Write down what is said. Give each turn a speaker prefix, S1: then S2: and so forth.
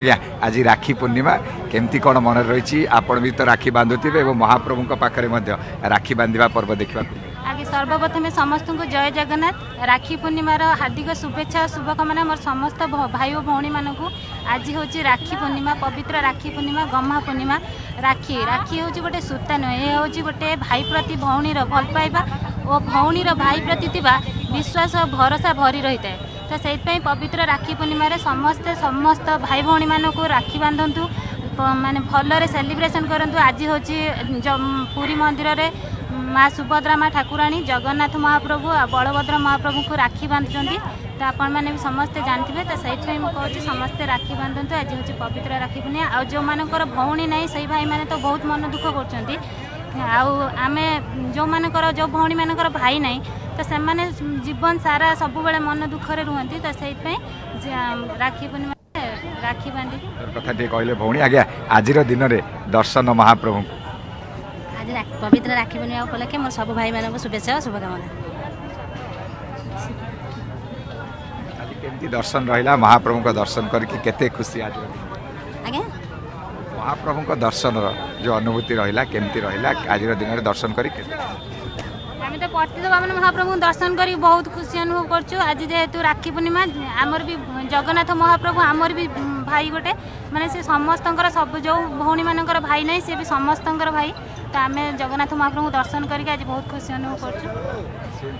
S1: ଆଜ୍ଞା, ଆଜି ରାକ୍ଷୀ ପୂର୍ଣ୍ଣିମା କେମିତି କ'ଣ ମନରେ ରହିଛି? ଆପଣ ବି ତ ରାକ୍ଷୀ ବାନ୍ଧୁଥିବେ ଏବଂ ମହାପ୍ରଭୁଙ୍କ ପାଖରେ ମଧ୍ୟ ରାକ୍ଷୀ ବାନ୍ଧିବା ପର୍ବ ଦେଖିବାକୁ ମିଳେ।
S2: ଆଗେ ସର୍ବପ୍ରଥମେ ସମସ୍ତଙ୍କୁ ଜୟ ଜଗନ୍ନାଥ। ରାକ୍ଷୀ ପୂର୍ଣ୍ଣିମାର ହାର୍ଦ୍ଦିକ ଶୁଭେଚ୍ଛା ଓ ଶୁଭକାମନା ମୋର ସମସ୍ତ ଭାଇ ଓ ଭଉଣୀମାନଙ୍କୁ। ଆଜି ହେଉଛି ରାକ୍ଷୀ ପୂର୍ଣ୍ଣିମା, ପବିତ୍ର ରାକ୍ଷୀ ପୂର୍ଣ୍ଣିମା, ଗହ୍ମା ପୂର୍ଣ୍ଣିମା। ରାକ୍ଷୀ ହେଉଛି ଗୋଟେ ସୂତା ନୁହେଁ, ଏ ହେଉଛି ଗୋଟେ ଭାଇ ପ୍ରତି ଭଉଣୀର ଭଲ ପାଇବା ଓ ଭଉଣୀର ଭାଇ ପ୍ରତି ଥିବା ବିଶ୍ୱାସ ଓ ଭରସା ଭରି ରହିଥାଏ। ତ ସେଇଥିପାଇଁ ପବିତ୍ର ରାକ୍ଷୀ ପୂର୍ଣ୍ଣିମାରେ ସମସ୍ତେ ସମସ୍ତ ଭାଇ ଭଉଣୀମାନଙ୍କୁ ରାକ୍ଷୀ ବାନ୍ଧନ୍ତୁ, ମାନେ ଭଲରେ ସେଲିବ୍ରେସନ୍ କରନ୍ତୁ। ଆଜି ହେଉଛି ପୁରୀ ମନ୍ଦିରରେ ମା ସୁଭଦ୍ରା, ମା ଠାକୁରାଣୀ, ଜଗନ୍ନାଥ ମହାପ୍ରଭୁ ଆଉ ବଳଭଦ୍ର ମହାପ୍ରଭୁଙ୍କୁ ରାକ୍ଷୀ ବାନ୍ଧୁଛନ୍ତି। ତ ଆପଣମାନେ ବି ସମସ୍ତେ ଜାଣିଥିବେ। ତ ସେଇଥିପାଇଁ ମୁଁ କହୁଛି, ସମସ୍ତେ ରାକ୍ଷୀ ବାନ୍ଧନ୍ତୁ। ଆଜି ହେଉଛି ପବିତ୍ର ରାକ୍ଷୀ ପୂର୍ଣ୍ଣିମା। ଆଉ ଯେଉଁମାନଙ୍କର ଭଉଣୀ ନାହିଁ, ସେଇ ଭାଇମାନେ ତ ବହୁତ ମନ ଦୁଃଖ କରୁଛନ୍ତି। ଆଉ ଆମେ ଯେଉଁମାନଙ୍କର, ଯେଉଁ ଭଉଣୀମାନଙ୍କର ଭାଇ ନାହିଁ, ତ ସେମାନେ ଜୀବନ ସାରା ସବୁବେଳେ ମନ ଦୁଃଖରେ ରୁହନ୍ତି। ତ ସେଇଥିପାଇଁ ରାକ୍ଷୀ ପୂର୍ଣ୍ଣିମା ରାକ୍ଷୀ ବାନ୍ଧିକି
S1: କଥା ଟିକେ କହିଲେ ଭଉଣୀ। ଆଜ୍ଞା, ଆଜିର ଦିନରେ ଦର୍ଶନ ମହାପ୍ରଭୁଙ୍କୁ।
S3: ଆଜି ପବିତ୍ର ରାକ୍ଷୀ ପୂର୍ଣ୍ଣିମା ଉପଲକ୍ଷେ ମୋର ସବୁ ଭାଇମାନଙ୍କୁ ଶୁଭେଚ୍ଛା ଓ ଶୁଭକାମନା।
S1: ଆଜି କେମିତି ଦର୍ଶନ ରହିଲା? ମହାପ୍ରଭୁଙ୍କ ଦର୍ଶନ କରିକି କେତେ ଖୁସି ଆଜି?
S3: ଆଜ୍ଞା?
S1: ମହାପ୍ରଭୁଙ୍କ ଦର୍ଶନର ଯେଉଁ ଅନୁଭୂତି ରହିଲା, କେମିତି ରହିଲା ଆଜିର ଦିନରେ ଦର୍ଶନ କରି କେତେ?
S2: ଆମେ ତ ପତିତ ପାବନ ମହାପ୍ରଭୁଙ୍କୁ ଦର୍ଶନ କରିକି ବହୁତ ଖୁସି ଅନୁଭବ କରୁଛୁ। ଆଜି ଯେହେତୁ ରାକ୍ଷୀ ପୂର୍ଣ୍ଣିମା, ଆମର ବି ଜଗନ୍ନାଥ ମହାପ୍ରଭୁ ଆମର ବି ଭାଇ ଗୋଟେ, ମାନେ ସେ ସମସ୍ତଙ୍କର, ସବୁ ଯେଉଁ ଭଉଣୀମାନଙ୍କର ଭାଇ ନାହିଁ, ସେ ବି ସମସ୍ତଙ୍କର ଭାଇ। ତ ଆମେ ଜଗନ୍ନାଥ ମହାପ୍ରଭୁଙ୍କୁ ଦର୍ଶନ କରିକି ଆଜି ବହୁତ ଖୁସି ଅନୁଭବ କରୁଛୁ।